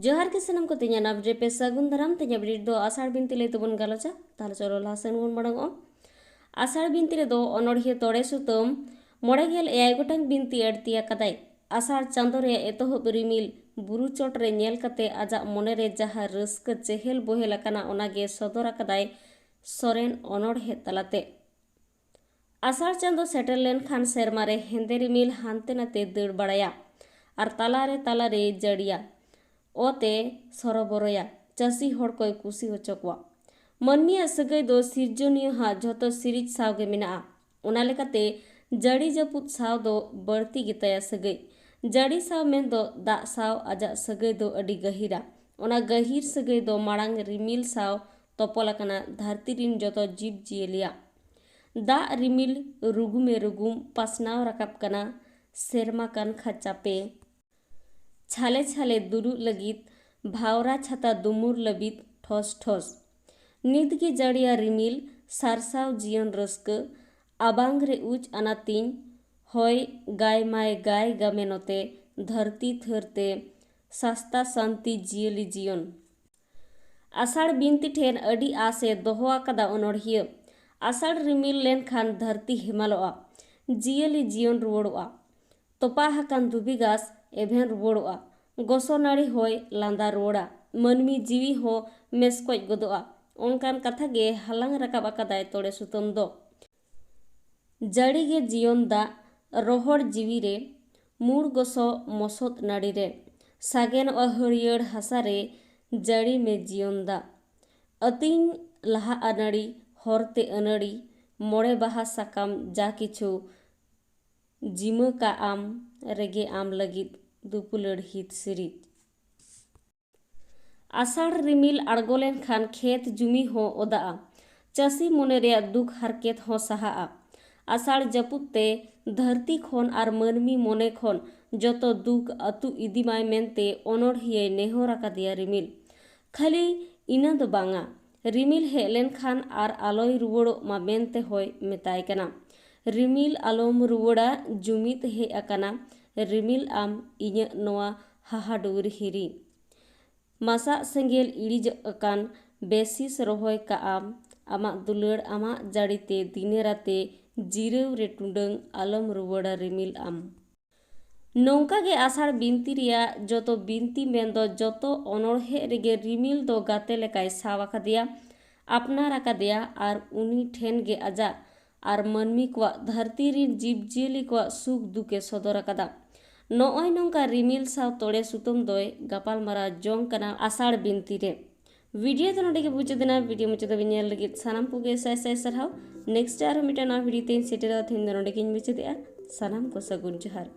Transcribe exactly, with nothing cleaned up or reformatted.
ᱡᱚᱦᱟᱨ ᱜᱮ ᱥᱟᱱᱟᱢ ᱠᱚ, ᱛᱮᱦᱮᱧᱟᱜ update ᱯᱮ ᱥᱟᱹᱜᱩᱱ ᱫᱟᱨᱟᱢ᱾ ᱛᱮᱦᱮᱧᱟᱜ update ᱫᱚ ᱟᱥᱟᱲ ᱵᱤᱱᱛᱤ ᱞᱟᱹᱭ ᱛᱮᱵᱚᱱ ᱜᱟᱞᱚᱪᱟ᱾ ᱛᱟᱦᱞᱮ ᱪᱚᱞᱚ ᱞᱟᱦᱟ ᱥᱮᱱ ᱵᱚᱱ ᱢᱟᱲᱟᱝᱚᱜᱼᱟ᱾ ᱟᱥᱟᱲ ᱵᱤᱱᱛᱤ ᱨᱮᱫᱚ ᱚᱱᱚᱬᱦᱤᱭᱟᱹ ᱛᱚᱲᱮ ᱥᱩᱛᱟᱹᱢ ᱢᱚᱬᱮ ᱜᱮᱞ ᱮᱭᱟᱭ ᱜᱚᱴᱟᱝ ᱵᱤᱱᱛᱤ ᱟᱹᱲᱛᱤ ᱟᱠᱟᱫᱟᱭ᱾ ᱟᱥᱟᱲ ᱪᱟᱸᱫᱚ ᱨᱮᱭᱟᱜ ᱮᱛᱚᱦᱚᱵ ᱨᱤᱢᱤᱞ ᱵᱩᱨᱩ ᱪᱚᱴ ᱨᱮ ᱧᱮᱞ ᱠᱟᱛᱮ ᱟᱡᱟᱜ ᱢᱚᱱᱮ ᱨᱮ ᱡᱟᱦᱟᱸ ᱨᱟᱹᱥᱠᱟᱹ ᱪᱮᱦᱮᱞ ᱵᱚᱦᱮᱞ ᱟᱠᱟᱱᱟ, ᱚᱱᱟ ᱜᱮ ᱥᱚᱫᱚᱨ ᱟᱠᱟᱫᱟᱭ ᱥᱚᱨᱮᱱ ᱚᱱᱚᱬᱦᱮ ᱛᱟᱞᱟᱛᱮ᱾ ᱟᱥᱟᱲ ᱪᱟᱸᱫᱚ ᱥᱮᱴᱮᱨ ᱞᱮᱱᱠᱷᱟᱱ ᱥᱮᱨᱢᱟ ᱨᱮ ᱦᱮᱸᱫᱮ ᱨᱤᱢᱤᱞ ᱦᱟᱱᱛᱮ ᱱᱟᱛᱮ ᱫᱟᱹᱲ ᱵᱟᱲᱟᱭᱟ ᱟᱨ ᱛᱟᱞᱟᱨᱮ ᱛᱟᱞᱟᱨᱮ ᱡᱟᱹᱲᱤᱭᱟ᱾ ᱚᱛᱮ ᱥᱚᱨᱚᱵᱚᱨᱚᱭᱟ, ᱪᱟᱹᱥᱤ ᱦᱚᱲ ᱠᱚᱭ ᱠᱩᱥᱤ ᱦᱚᱪᱚ ᱠᱚᱣᱟ᱾ ᱢᱟᱹᱱᱢᱤᱭᱟᱜ ᱥᱟᱹᱜᱟᱹᱭ ᱫᱚ ᱥᱤᱨᱡᱚᱱᱤᱭᱟᱹ ᱦᱟᱜ ᱡᱷᱚᱛᱚ ᱥᱤᱨᱤᱡ ᱥᱟᱶ ᱜᱮ ᱢᱮᱱᱟᱜᱼᱟ᱾ ᱚᱱᱟ ᱞᱮᱠᱟᱛᱮ ᱡᱟᱹᱲᱤ ᱡᱟᱹᱯᱩᱫ ᱥᱟᱶ ᱫᱚ ᱵᱟᱹᱲᱛᱤ ᱜᱮᱛᱟᱭᱟ ᱥᱟᱹᱜᱟᱹᱭ᱾ ᱡᱟᱹᱲᱤ ᱥᱟᱶ ᱢᱮᱱᱫᱚ ᱫᱟᱜ ᱥᱟᱶ ᱟᱡᱟᱜ ᱥᱟᱹᱜᱟᱹᱭ ᱫᱚ ᱟᱹᱰᱤ ᱜᱟᱹᱦᱤᱨᱟ᱾ ᱚᱱᱟ ᱜᱟᱹᱦᱤᱨ ᱥᱟᱹᱜᱟᱹᱭ ᱫᱚ ᱢᱟᱲᱟᱝ ᱨᱤᱢᱤᱞ ᱥᱟᱶ ᱛᱚᱯᱚᱞ ᱟᱠᱟᱱᱟ ᱫᱷᱟᱹᱨᱛᱤ ᱨᱤᱱ ᱡᱚᱛᱚ ᱡᱤᱵᱽ ᱡᱤᱭᱟᱹᱞᱤᱭᱟᱜ᱾ ᱫᱟᱜ ᱨᱤᱢᱤᱞ ᱨᱩᱜᱩᱢᱮ ᱨᱩᱜᱩᱢ ᱯᱟᱥᱱᱟᱣ ᱨᱟᱠᱟᱵ ᱠᱟᱱᱟ ᱥᱮᱨᱢᱟ ᱠᱟᱱᱠᱷᱟ ᱪᱟᱯᱮ᱾ ᱪᱷᱟᱞᱮ ᱪᱷᱟᱞᱮ ᱫᱩᱲᱩᱵ ᱞᱟᱹᱜᱤᱫ ᱵᱷᱟᱣᱨᱟ ᱪᱷᱟᱛᱟ ᱫᱩᱢᱩᱨ ᱞᱟᱹᱵᱤᱫ ᱴᱷᱚᱥ ᱴᱷᱚᱥ᱾ ᱱᱤᱛ ᱜᱮ ᱡᱟᱹᱲᱤᱭᱟ ᱨᱤᱢᱤᱞ ᱥᱟᱨᱥᱟᱣ ᱡᱤᱭᱚᱱ ᱨᱟᱹᱥᱠᱟᱹ᱾ ᱟᱵᱟᱝ ᱨᱮ ᱩᱪ ᱟᱱᱟᱛᱤᱧ ᱦᱚᱭ ᱜᱟᱭ ᱢᱟᱭ ᱜᱟᱭ ᱜᱟᱢᱮ ᱱᱚᱛᱮ ᱫᱷᱟᱹᱨᱛᱤ ᱛᱷᱟᱹᱨ ᱛᱮ ᱥᱟᱥᱛᱟ ᱥᱟᱱᱛᱤ ᱡᱤᱭᱟᱹᱞᱤ ᱡᱤᱭᱚᱱ᱾ ᱟᱥᱟᱲ ᱵᱤᱱᱛᱤ ᱴᱷᱮᱱ ᱟᱹᱰᱤ ᱟᱸᱥ ᱮ ᱫᱚᱦᱚ ᱟᱠᱟᱫᱟ ᱚᱱᱚᱬᱦᱤᱭᱟᱹ᱾ ᱟᱥᱟᱲ ᱨᱤᱢᱤᱞ ᱞᱮᱱᱠᱷᱟᱱ ᱫᱷᱟᱹᱨᱛᱤ ᱦᱮᱢᱟᱞᱚᱜᱼᱟ, ᱡᱤᱭᱟᱹᱞᱤ ᱡᱤᱭᱚᱱ ᱨᱩᱣᱟᱹᱲᱚᱜᱼᱟ, ᱛᱚᱯᱟ ᱟᱠᱟᱱ ᱫᱷᱩᱵᱤ ᱜᱷᱟᱥ ᱮᱵᱷᱮᱱ ᱨᱩᱣᱟᱹᱲᱚᱜᱼᱟ, ᱜᱚᱥᱚ ᱱᱟᱹᱲᱤ ᱦᱚᱭ ᱞᱟᱸᱫᱟ ᱨᱩᱣᱟᱹᱲᱟ, ᱢᱟᱹᱱᱢᱤ ᱡᱤᱣᱤ ᱦᱚᱸ ᱢᱮᱥᱠᱚᱡ ᱜᱚᱫᱚᱜᱼᱟ᱾ ᱚᱱᱠᱟᱱ ᱠᱟᱛᱷᱟ ᱜᱮ ᱦᱟᱞᱟᱝ ᱨᱟᱠᱟᱵ ᱟᱠᱟᱫᱟᱭ ᱛᱚᱲᱮ ᱥᱩᱛᱟᱹᱢ ᱫᱚ᱾ ᱡᱟᱹᱲᱤ ᱜᱮ ᱡᱤᱭᱚᱱ ᱫᱟᱜ, ᱨᱚᱦᱚᱲ ᱡᱤᱣᱤ ᱨᱮ, ᱢᱩᱲ ᱜᱚᱥᱚ ᱢᱚᱥᱚᱫ ᱱᱟᱹᱲᱤ ᱨᱮ, ᱥᱟᱜᱮᱱᱚᱜᱼᱟ ᱦᱟᱹᱨᱭᱟᱹᱲ ᱦᱟᱥᱟ ᱨᱮ, ᱡᱟᱹᱲᱤ ᱢᱮ ᱡᱤᱭᱚᱱ ᱫᱟᱜ᱾ ᱟᱹᱛᱤᱧ ᱞᱟᱦᱟᱜᱼᱟ ᱱᱟᱹᱲᱤ, ᱦᱚᱨᱛᱮ ᱟᱹᱱᱟᱹᱲᱤ, ᱢᱚᱬᱮ ᱵᱟᱦᱟ ᱥᱟᱠᱟᱢ ᱡᱟ ᱠᱤᱪᱷᱩ, ᱡᱤᱢᱟᱹ ᱠᱟᱜ ᱟᱢ ᱨᱮᱜᱮ ᱟᱢ ᱞᱟᱹᱜᱤᱫ ᱫᱩᱯᱩᱞᱟᱹᱲ ᱦᱤᱛ ᱥᱤᱨᱤᱡ᱾ ᱟᱥᱟᱲ ᱨᱤᱢᱤᱞ ᱟᱬᱜᱚ ᱞᱮᱱᱠᱷᱟᱱ ᱠᱷᱮᱛ ᱡᱩᱢᱤ ᱦᱚᱸ ᱚᱫᱟᱜᱼᱟ᱾ ᱪᱟᱹᱥᱤ ᱢᱚᱱᱮ ᱨᱮᱭᱟᱜ ᱫᱩᱠ ᱦᱟᱨᱠᱮᱛ ᱦᱚᱸ ᱥᱟᱦᱟᱜᱼᱟ᱾ ᱟᱥᱟᱲ ᱡᱟᱹᱯᱩᱫ ᱛᱮ ᱫᱷᱟᱹᱨᱛᱤ ᱠᱷᱚᱱ ᱟᱨ ᱢᱟᱹᱱᱢᱤ ᱢᱚᱱᱮ ᱠᱷᱚᱱ ᱡᱚᱛᱚ ᱫᱩᱠ ᱟᱹᱛᱩ ᱤᱫᱤ ᱢᱟᱭ ᱢᱮᱱᱛᱮ ᱚᱱᱚᱬᱦᱤᱭᱟᱹᱭ ᱱᱮᱦᱚᱨ ᱟᱠᱟᱫᱮᱭᱟ ᱨᱤᱢᱤᱞ᱾ ᱠᱷᱟᱹᱞᱤ ᱤᱱᱟᱹ ᱫᱚ ᱵᱟᱝᱟ, ᱨᱤᱢᱤᱞ ᱦᱮᱡ ᱞᱮᱱᱠᱷᱟᱱ ᱟᱨ ᱟᱞᱚᱭ ᱨᱩᱣᱟᱹᱲᱚᱜ ᱢᱟ ᱢᱮᱱᱛᱮ ᱦᱚᱸᱭ ᱢᱮᱛᱟᱭ ᱠᱟᱱᱟ, "ᱨᱤᱢᱤᱞ ᱟᱞᱚᱢ ᱨᱩᱣᱟᱹᱲᱟ, ᱡᱩᱢᱤᱫ ᱦᱮᱡ ᱟᱠᱟᱱᱟ, ᱨᱤᱢᱤᱞ ᱟᱢ ᱤᱧᱟᱹᱜ ᱱᱚᱣᱟ ᱦᱟᱦᱟᱰᱩᱣᱟᱹᱨ ᱦᱤᱨᱤ᱾" ᱢᱟᱥᱟᱜ ᱥᱮᱸᱜᱮᱞ ᱤᱲᱤᱡᱚᱜ ᱟᱠᱟᱱ ᱵᱮᱥᱤᱥ ᱨᱚᱦᱚᱭ ᱠᱟᱜ ᱟᱢ᱾ ᱟᱢᱟᱜ ᱫᱩᱞᱟᱹᱲ ᱟᱢᱟᱜ ᱡᱟᱹᱲᱤᱛᱮ ᱫᱤᱱᱮᱨᱟᱛᱮ ᱡᱤᱨᱟᱹᱣ ᱨᱮ ᱴᱩᱰᱟᱹᱝ ᱟᱞᱚᱢ ᱨᱩᱣᱟᱹᱲᱟ ᱨᱤᱢᱤᱞ ᱟᱢ᱾ ᱱᱚᱝᱠᱟ ᱜᱮ ᱟᱥᱟᱲ ᱵᱤᱱᱛᱤ ᱨᱮᱭᱟᱜ ᱡᱚᱛᱚ ᱵᱤᱱᱛᱤ ᱢᱮᱱᱫᱚ ᱡᱚᱛᱚ ᱚᱱᱚᱬᱦᱮ ᱨᱮᱜᱮ ᱨᱤᱢᱤᱞ ᱫᱚ ᱜᱟᱛᱮ ᱞᱮᱠᱟᱭ ᱥᱟᱵ ᱟᱠᱟᱫᱮᱭᱟ, ᱟᱯᱱᱟᱨ ᱟᱠᱟᱫᱮᱭᱟ ᱟᱨ ᱩᱱᱤ ᱴᱷᱮᱱ ᱜᱮ ᱟᱡᱟᱜ ᱟᱨ ᱢᱟᱹᱱᱢᱤ ᱠᱚᱣᱟᱜ ᱫᱷᱟᱹᱨᱛᱤ ᱨᱤᱱ ᱡᱤᱵᱽ ᱡᱤᱭᱟᱹᱞᱤ ᱠᱚᱣᱟᱜ ᱥᱩᱠ ᱫᱩᱠᱮ ᱥᱚᱫᱚᱨ ᱟᱠᱟᱫᱟ᱾ ᱱᱚᱜᱼᱚᱭ ᱱᱚᱝᱠᱟ ᱨᱤᱢᱤᱞ ᱥᱟᱶ ᱛᱚᱲᱮ ᱥᱩᱛᱟᱹᱢ ᱫᱚᱭ ᱜᱟᱯᱟᱞᱢᱟᱨᱟᱣ ᱡᱚᱝ ᱠᱟᱱᱟ ᱟᱥᱟᱲ ᱵᱤᱱᱛᱤ ᱨᱮ᱾ ᱵᱷᱤᱰᱤᱭᱳ ᱫᱚ ᱱᱚᱰᱮ ᱜᱮ ᱢᱩᱪᱟᱹᱫ ᱮᱱᱟ᱾ ᱵᱷᱤᱰᱤᱭᱳ ᱢᱩᱪᱟᱹᱫ ᱫᱷᱟᱹᱵᱤᱡ ᱧᱮᱞ ᱞᱟᱹᱜᱤᱫ ᱥᱟᱱᱟᱢ ᱠᱚᱜᱮ ᱥᱟᱭ ᱥᱟᱭ ᱥᱟᱨᱦᱟᱣ᱾ ᱱᱮᱠᱥᱴ ᱟᱨᱦᱚᱸ ᱢᱤᱫᱴᱟᱝ ᱱᱟᱣᱟ ᱵᱷᱤᱰᱤᱭᱳ ᱛᱮᱧ ᱥᱮᱴᱮᱨᱚᱜᱼᱟ᱾ ᱛᱮᱦᱮᱧ ᱫᱚ ᱱᱚᱰᱮ ᱜᱮᱧ ᱢᱩᱪᱟᱹᱫᱮᱜᱼᱟ᱾ ᱥᱟᱱᱟᱢ ᱠᱚ ᱥᱟᱹᱜᱩᱱ ᱡᱚᱦᱟᱨ᱾